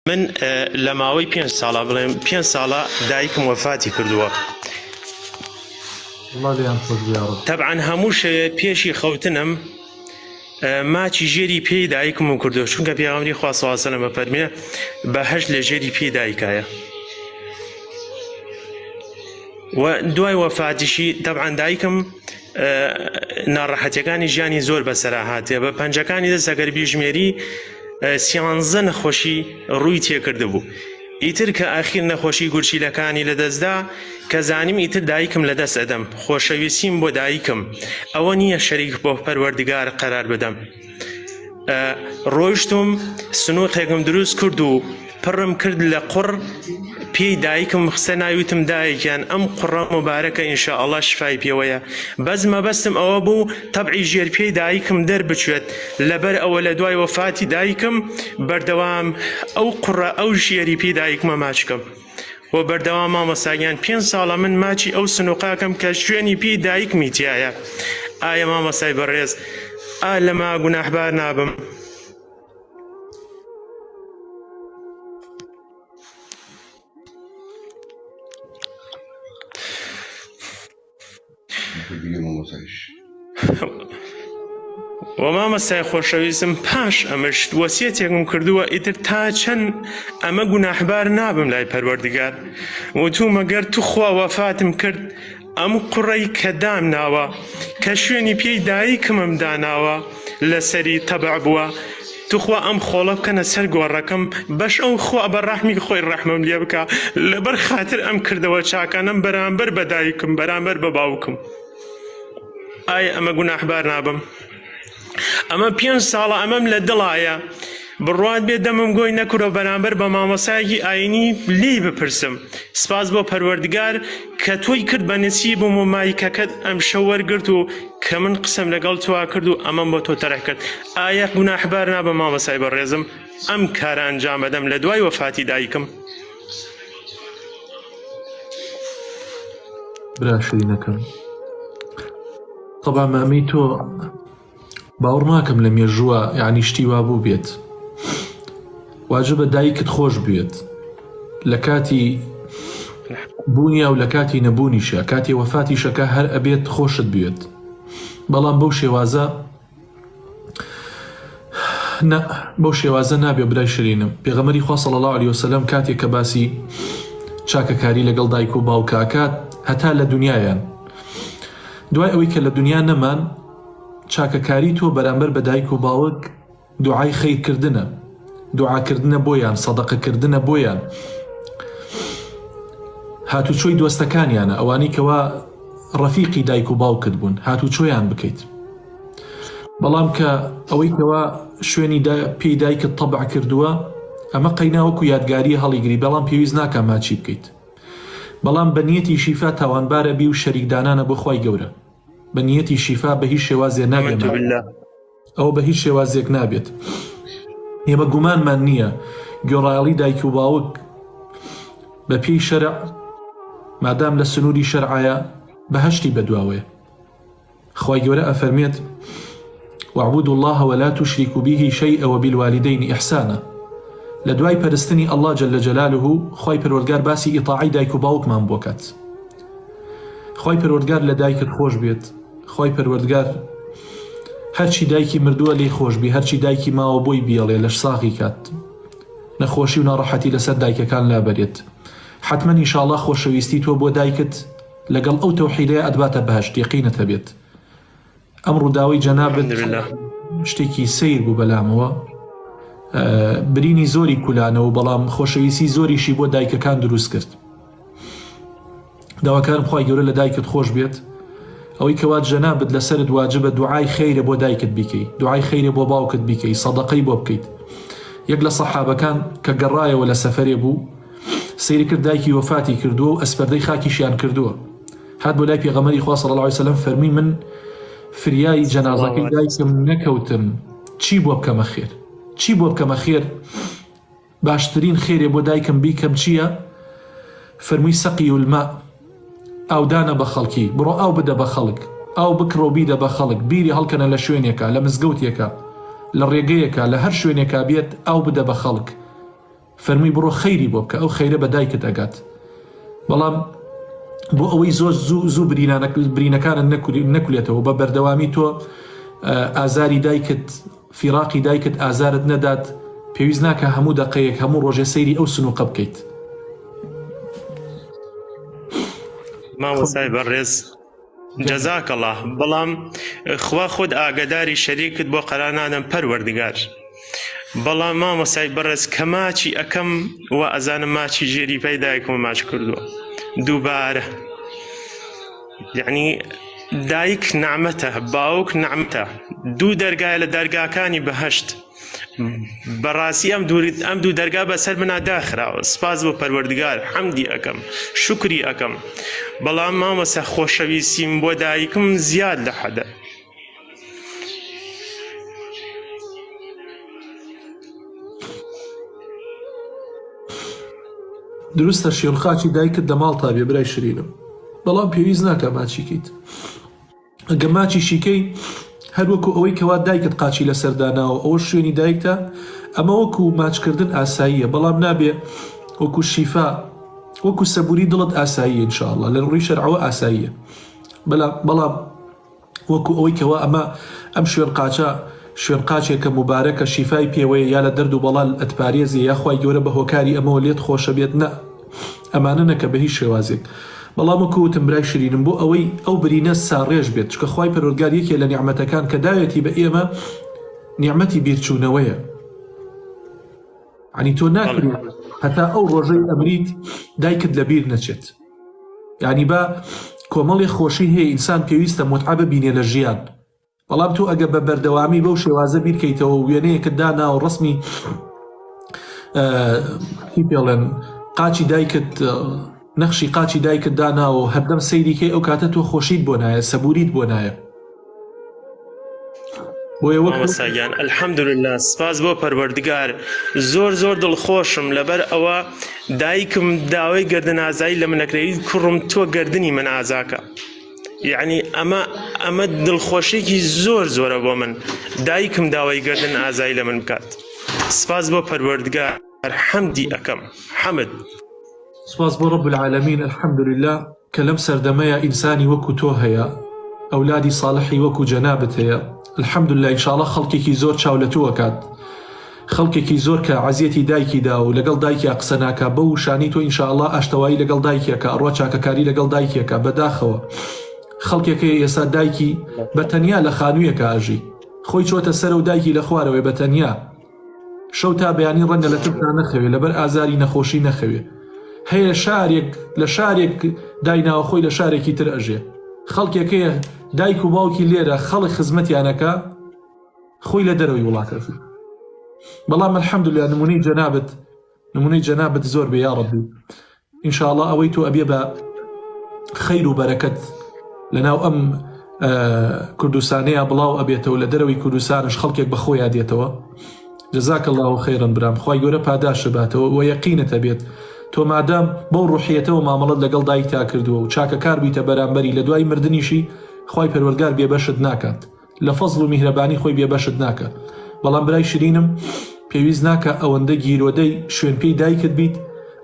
من لە ماوەی پێنج ساڵە بڵێم پێنج ساڵە دایکم وەفاتی کردووە. اللە لێیان خۆش بێ یاڕەب. تەبعەن هەموو شەوێ پێشی خەوتنم ماچی ژێری پێی دایکم و کردو چونکە پێغەمبەری خوا صلی الله علیه و سلم فەرمێ بەهەشت لە ژێری پێی دایکایە و دوای وەفاتیشی تەبعەن دایکم ناڕەحەتیەکانی ژیانی زۆر بەسەرا هاتێ بە پەنجەکانی دەست ئەگەر بیژمێری سیانزە نەخۆشی ڕووی تێکردبوو ئیتر کە ئاخیر نەخۆشی گورچیلەکانی لەدەستدا کە زانیم ئیتر دایکم لەدەست ئەدەم خۆشەویستیم بۆ دایکم ئەوە نییە شەریک بۆ پەروەردگار قەرار بدەم ڕۆیشتم سنوقێکم دروست کرد و پڕم کرد لە قوڕ پێی دایکم خستە ناوی وتم دایکیان ئەم قوڕە مبارەکە ان شاء اللە شفای پێوەیە بەس مەبەستم ئەوە بوو تەبعی ژێر پێی دایکم دەربچێت لەبەر ئەوە لە دوای وەفاتی دایکم بەردەوام ئەو قوڕە ئەو ژێری پێی دایکمە ماچکەم و بەردەوام مامۆستا گیان پێنج ساڵە من ماچی ئەو سنوقاکەم کە شوێنی پێی دایکمی تایە ئایا مامۆستای بەڕێز ئا لەما گوناحبار نابم؟ وە مامۆستای خۆشەویستم پاش ئەمەش وەسیەتێکم کردووە ئیتر تا چەند ئەمە گوناحبار نابم لای پەروەردگار وتومە گەر توخوا وەفاتم کرد ئەم قوڕەی کە دامناوە کە شوێنی پێی دایکمم داناوە لەسەری تەبع بووە توخوا ئەم خۆڵە بکەنە سەر گۆڕەکەم بەش ئەو خوا بە ڕەحمی خۆی ڕەحمم لێ بکا لەبەر خاتر ئەم کردەوە چاکانەم بەرامبەر بە دایکم بەرامبەر بە باوکم ئایا ئەمە گوناحبار نابم ئەمە پێنج ساڵە ئەمەم لە دڵایە بڕوات بێ دەمم گۆی نەکرۆ بەرامبەر بە مامۆسایەکی ئاینی لێی بپرسم سپاس بۆ پەروەردگار کە تۆی کرد بە نسیبم و مایکەکەت ئەمشەو وەرگرت و کە من قسەم لەگەڵ تۆ کرد و ئەمەم بۆ تۆ تەرح کرد ئایا گوناحبار نابم مامۆستای بەڕێزم ئەم کارە ئەنجام ئەدەم لە دوای وەفاتی دایکم؟ برا شیرینەکەم تەبا مامی تۆ باوەڕ ناکەم لە مێژووە یعنی شتی وا بوو بێت واجبە دایکت خۆش بوێت لە کاتی بوونیا و لە کاتی نەبوونیشە کاتی وەفاتیشەکە هەر ئەبێت خۆشت بوێت بەڵام بەو شێوازە نا بەو شێوازە نابێ برای شرینم پێغەمبەری خوا صلی اللە علیە وسلم کاتێک کە باسی چاکەکاری لەگەڵ دایک و باوکاکات هەتا لە دنیایان دوای ئەوەی کە لە دنیا نەمان چاکەکاری تۆ بەرامبەر بە دایک و باوک دوعای خەیرکردنە دوعاکردنە بۆیان سەدەقەکردنە بۆیان هاتوچۆی دۆستەکانیانە ئەوانەی کەوا ڕەفیقی دایک و باوکت بوون هاتوچۆیان بکەیت بەڵام کە ئەوەی کەوا شوێنی پێی دایکت تەبع کردووە ئەمە قەینا وەکو یادگاری هەڵیگری بەڵام پێویست ناکا ماچی بکەیت بەڵام بە نیەتی شیفا تاوانبارە بی و شەریکدانانە بۆ خوای گەورە بە نیەتی شیفا بە هیچ شێوازێ نابێ آمنت بالله ئەوە بە هیچ شێوازێک نابێت ئێمە گومانمان نییە گوێڕایەڵی دایک و باوک بە پێی شەرع مادام لە سنووری شەرعایە بەهەشتی بەدواوەیە خوای گەورە ئەفەرمێت واعبدوا اللە ولا تشركوا به شيئا وبالوالدين احسانا لە دوای پەرستنی اللە جل جلاله خوای پەروەردگار باسی ئیتاعەی دایک و باوکمان بۆ کات خوای پەروەردگار لە دایکت خۆش بێت خوای پەروەردگار هەرچی دایکی مردووە لێی خۆش بی هەرچی دایکی ماوە بۆی بیەڵێ لەش ساغی کات نەخۆشی و ناڕەحەتی لەسەر دایکەکان لابەرێت حتمما ئینشاءاللە خۆشەویستی تۆ بۆ دایکت لەگەڵ ئەو تەوحیدەیا ئەتباتە بەهەشت یەقینت هەبێت ئەم ڕووداوەی جەنابت الحمدللە شتێکی سەیر بوو بەلامەوە برینی زۆری کولانەوە بەڵام خۆشەویستی زۆریشی بۆ دایکەکان دروست کرد داواکارم خوای گەورە لە دایکت خۆش بێت ئەوەی کەوا جەنابت لەسەرت واجبە دوعای خەیرە بۆ دایکت بیکەی دوعای خەیرە بۆ باوکت بیکەی سەدەقەی بۆ بکەیت یەک لە سەحابەکان کە گەڕایەوە لە سەفەرێ بوو سەیری کرد دایکی وەفاتی کردووە و ئەسپەردەی خاکیشیان کردووە هات بۆ لای پێغەمبەری خوا صلی اللە علیه وسلم فەرمووی من فریای جەنازەکەی دایکم نەکەوتم چی بۆ بکەمە خێر چی بۆ بکەمە خێر باشترین خێرێ بۆ دایکم بیکەم چییە فەرمووی سەقی الماء ئاودانە بە خەڵکی بڕۆ ئاو بدە بە خەڵک ئاو بکڕە و بیدە بە خەڵک بیری هەڵکەنە لە شوێنێکا لە مزگەوتێکا لە ڕێگەیەکا لە هەر شوێنێکا بێت ئاو بدە بە خەڵک. فەرمووی بڕۆ خەیری بۆ بکە ئەو خەیرە بە دایکت ئەگات بەڵام بۆ ئەوەی زۆر زوو زوو برینەکانت نەکولێتەوە بە بەردەوامی تۆ ئازاری دایکت فیراقی دایکت ئازارت نەدات پێویست ناکە هەموو دەقەیەک هەموو ڕۆژێ سەیری ئەو سنووقە بکەیت. مامۆستای بەڕێز جزاک اللە بەڵام خوا خۆت ئاگەداری شەریکت بۆ قەرار نادەم پەروەردگار بەڵام مامۆستای بەڕێز کە ماچی ئەکەم و ئەزانم ماچی ژێری پای دایکمە ماچ کردووە دووبارە یعنی دایک نەعمەتە باوک نەعمەتە دوو دەرگایە لە دەرگاکانی بەهەشت بەڕاستی ئەم دوور ئەم دوو دەرگا بەسەر منا داخراوە سپاس بۆ پەروەردگار حەمدی ئەکەم شوکری ئەکەم بەڵام مامۆستا خۆشەویستیم بۆ دایکم زیاد لە حەدە دروستە شێڵخاچی دایکت لە ماڵتا بێ برای شرینم بەڵام پێویست ناکا ماچی کەیت ئەگە ماچیشی کەی هەر وەکو ئەوەی کەوا دایکت قاچی لەسەر داناوە ئەوە شوێنی دایکتە ئەمە وەکو ماچکردن ئاساییە بەڵام نابێ وەکو شیفا وەکو سەبوری دڵت ئاساییە ان شاء اللە لە ڕووی شەرعەوە ئاساییە بەڵام وەکو ئەوەی کەوا ئەمە ئەم شوێن قاچە شوێن قاچێکە موبارەکە شیفای پێوەیە یا لە دەرد و بەڵا ئەتپارێزێ یا خوای گەورە بە هۆکاری ئەمەوە لێت خۆشە بێت نا ئەمانە نەکە بە هیچ شێوازێک بەڵام وەکو وتم برای شرینم بۆ ئەوەی ئەو برینە ساڕێژ بێت چونکە خوای پەروەردگار یەکێ لە نیعمەتەکان کە داوێتی بە ئێمە نیعمەتی بیرچوونەوەیە عنی تۆ ناکرێت هەتا ئەو ڕۆژەی ئەمریت دایکت لەبیر نەچێت یعنی با کۆمەڵی خۆشی هەیە ئینسان پێویستە متعە ببینێ لە ژیان بەڵام تۆ ئەگە بە بەردەوامی بەو شێوازە بیرکەیتەوە و وێنەیەکت دانا و ڕسمی چی پێڵێن قاچی دایکت نەخشی قاچی دایکت داناوە و هەردەم سەیریکەی ئەو کاتە تۆ خۆشیت بۆ نایە سەبوریت بۆ نایە بۆیە وەک مامۆستا گیان الحمدلله سپاس بۆ پەروەردگار زۆر زۆر دڵخۆشم لەبەر ئەوە دایکم داوای گردن ئازایی لە منەکرێت کوڕم تۆ گردنی من ئازاکە یعنی ئەمە ئەمە دڵخۆشیێکی زۆر زۆرە بۆ من دایکم داوای گردن ئازای لە من بکات سپاس بۆ پەروەردگار حەمدی ئەکەم حەمد سپاس بۆ رب العالمین الحمدللە کە لەم سەردەمەیا ئینسانی وەکو تۆ هەیە ئەولادی ساڵحی وەکو جەنابت هەیە الحمدللە ان شاءاللە خەڵکێکی زۆر چاو لە تۆ ئەکات خەڵکێکی زۆر کە عەزیەتی دایکی دا و لەگەڵ دایکیا قسە ناکا بەو وشانەی تۆ ان شاءاللە ئاشتەوایی لەگەڵ دایکی ئەکا ئەڕوا چاکەکاری لەگەڵ دایکی ئەکا بەداخەوە خەڵکێک هەیە ئێستا دایکی بە تەنیا لە خانوویەکا ئەژی خۆی چۆتە سەرەو دایکی لە خوارەوەی بە تەنیا شەو تا بەیانی ڕەنگە لە ترسا نەخەوێ لەبەر ئازاری نەخۆشی نەخەوێ هەیە شارێک لە شارێک دایناوە خۆی لە شارێکی تر ئەژێ خەڵکێک هەیە دایک و باوکی لێرە خەڵک خزمەتیانەکە خۆی لە دەرەوەی وڵات ئەژی بەڵام الحمدلله نمونەی جەنابت نمونەی جەنابت زۆر بێ یاڕەبی ان شاء اللە ئەوەی تۆ ئەبێ بە خەیر و بەرەکەت لەناو ئەم کوردستانەیە بڵاو ئەبێتەوە لە دەرەوەی کوردستانش خەڵکێک بە خۆیان دێتەوە جزاک الله خيرا برام خوای گەورە پاداشت باتەوە و یەقینت هەبێت تۆ مادام بەو ڕوحیەتەوە مامەڵەت لەگەڵ دایکتا کردووە و چاکەکار بیتە بەرامبەری لە دوای مردنیشی خوای پەروەردگار بێبەشت ناکات لە فەزڵ و میهرەبانی خۆی بێبەشت ناکا بەڵام برای شرینم پێویست ناکا ئەوەندە گیرۆدەی شوێن پێی دایکت بیت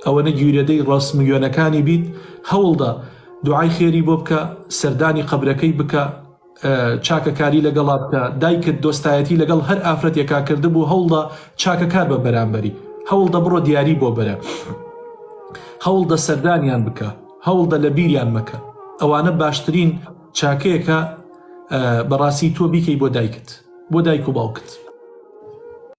ئەوەنە گیرۆدەی ڕەسم و وێنەکانی بیت هەوڵدە دوعای خێری بۆ بکە سەردانی قەبرەکەی بکە چاکەکاری لەگەڵا بکە دایکت دۆستایەتی لەگەڵ هەر ئافرەتێکا کردبوو هەوڵدە چاکەکار بە بەرامبەری هەوڵدە بڕۆ دیاری بۆ بەرە هەوڵدە سەردانیان بکە هەوڵدە لە بیریان مەکە ئەوانە باشترین چاکەیەکە بەڕاستی تۆ بیکەی بۆ دایکت بۆ دایک و باوکت.